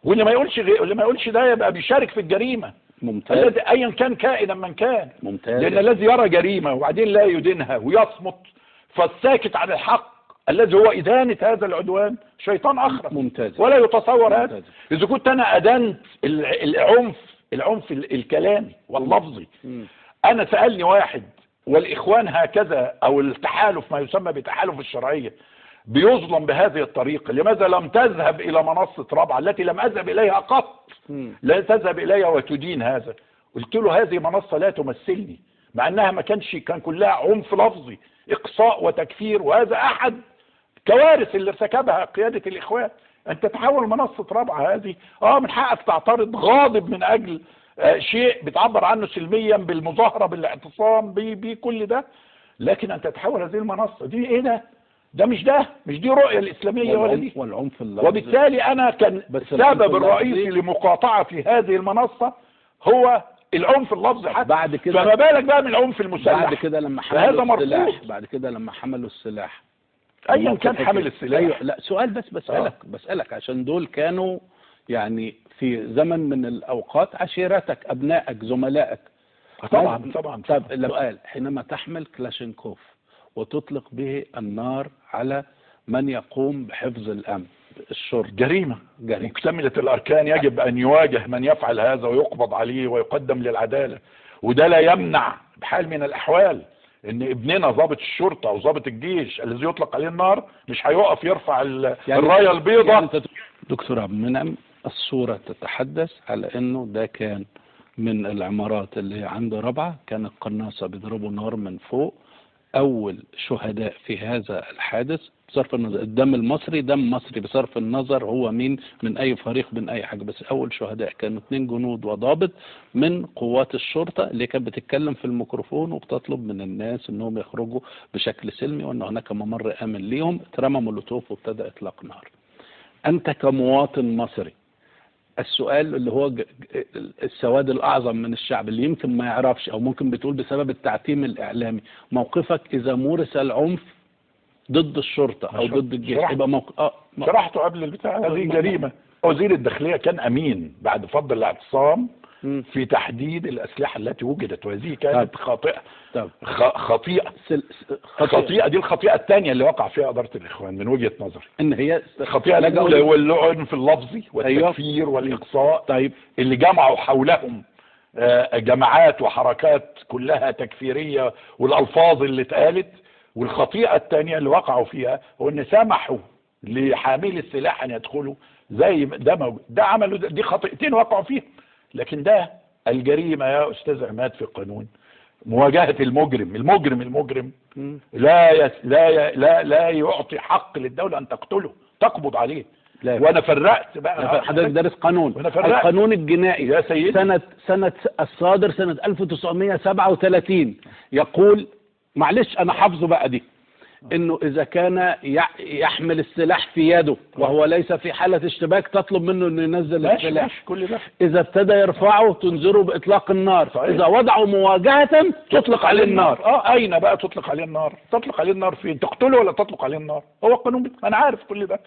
واللي ما يقولش اللي ما يقولش ده يبقى بيشارك في الجريمة. ممتاز. الذي ايا كان كائنا من كان. ممتاز. لان الذي يرى جريمة وبعدين لا يدينها ويصمت، فالساكت عن الحق الذي هو إدانة هذا العدوان شيطان أخرس. ممتاز. ولا يتصور هذا. إذا كنت أنا أدنت العنف الكلامي واللفظي. أنا سألني واحد، والإخوان هكذا أو التحالف ما يسمى بتحالف الشرعية بيظلم بهذه الطريقة، لماذا لم تذهب إلى منصة رابعة التي لم أذهب إليها قط؟ لا تذهب إليها وتدين هذا. قلت له هذه منصة لا تمثلني، مع أنها ما كانش، كان كلها عنف لفظي، إقصاء وتكفير، وهذا أحد كوارث اللي ارتكبها قيادة الإخوان. أن تتحول منصة رابعة هذه، من حقك تعترض، غاضب من أجل شيء بتعبر عنه سلميا بالمظاهرة بالاعتصام بكل ده، لكن أن تتحول هذه المنصة دي إيه ده؟ ده مش ده، مش دي رؤية الإسلامية ولا دي. والعنف اللفظي. وبالتالي أنا كان السبب الرئيسي لمقاطعة في هذه المنصة هو العنف اللفظي حتى. بعد كده فما بالك بقى من العنف المسلح. بعد كده لما حملوا السلاح، بعد كده لما حملوا السلاح، ايا كان حمل السلاح. ايوه، لا سؤال بس بسألك بسألك عشان دول كانوا يعني في زمن من الأوقات عشيرتك، أبنائك، زملائك. طبعا طبعا. طب السؤال، حينما تحمل كلاشينكوف وتطلق به النار على من يقوم بحفظ الأمن، الشرطة، جريمة مكتملة الأركان، يجب أن يواجه من يفعل هذا ويقبض عليه ويقدم للعدالة. وده لا يمنع بحال من الأحوال إن ابننا ضابط الشرطة أو ضابط الجيش الذي يطلق عليه النار مش هيقف يرفع يعني الراية البيضاء. يعني دكتور عبد المنعم، الصورة تتحدث على إنه ده كان من العمارات اللي عند رابعة، كان القناصة بيضربوا نار من فوق. أول شهداء في هذا الحادث، بصرف النظر الدم المصري دم مصري، بصرف النظر هو مين، من أي فريق، من أي حاجة، بس أول شهداء كانوا 2 جنود وضابط من قوات الشرطة اللي كانت بتتكلم في الميكروفون وبتطلب من الناس أنهم يخرجوا بشكل سلمي وأن هناك ممر آمن ليهم. اترمى مولوتوف وابتدأ إطلاق نار. أنت كمواطن مصري، السؤال اللي هو السواد الأعظم من الشعب اللي يمكن ما يعرفش أو ممكن بتقول بسبب التعتيم الإعلامي، موقفك إذا مورس العنف ضد الشرطة أو ضد الجيش يبقى موقف؟ شرحته قبل البتاع، هذه جريمة. وزير الداخلية كان أمين بعد فض الاعتصام في تحديد الأسلحة التي وجدت، وهذه كانت خاطئة. خطيئة. خطيئة دي الخطيئة الثانية اللي وقع فيها إدارة الإخوان من وجهة نظري، إن هي الخطيئة الأولى هو العنف اللفظي والتكفير والإقصاء. طيب. اللي جمعوا حولهم جماعات وحركات كلها تكفيرية والألفاظ اللي اتقالت. والخطيئة الثانية اللي وقعوا فيها هو إن سمحوا لحامل السلاح أن يدخلوا زي ده ده عملوا، دي خطيئتين وقعوا فيها. لكن ده الجريمة يا أستاذ عماد في القانون، مواجهة المجرم، المجرم لا يس لا لا لا يعطي حق للدولة أن تقتله، تقبض عليه. لا. وأنا فرقت بقى، حضرتك دارس قانون، القانون الجنائي يا سيدي سنة الصادر سنة 1937 يقول، معلش أنا حافظه بقى دي، انه اذا كان يحمل السلاح في يده وهو ليس في حالة اشتباك تطلب منه انه ينزل السلاح. كل ده. اذا ابتدى يرفعه تنذره باطلاق النار. صحيح. اذا وضعه مواجهة تطلق عليه النار. اين بقى تطلق عليه النار؟ تطلق عليه النار فين؟ تقتله ولا تطلق عليه النار؟ هو القانون انا عارف كل ده.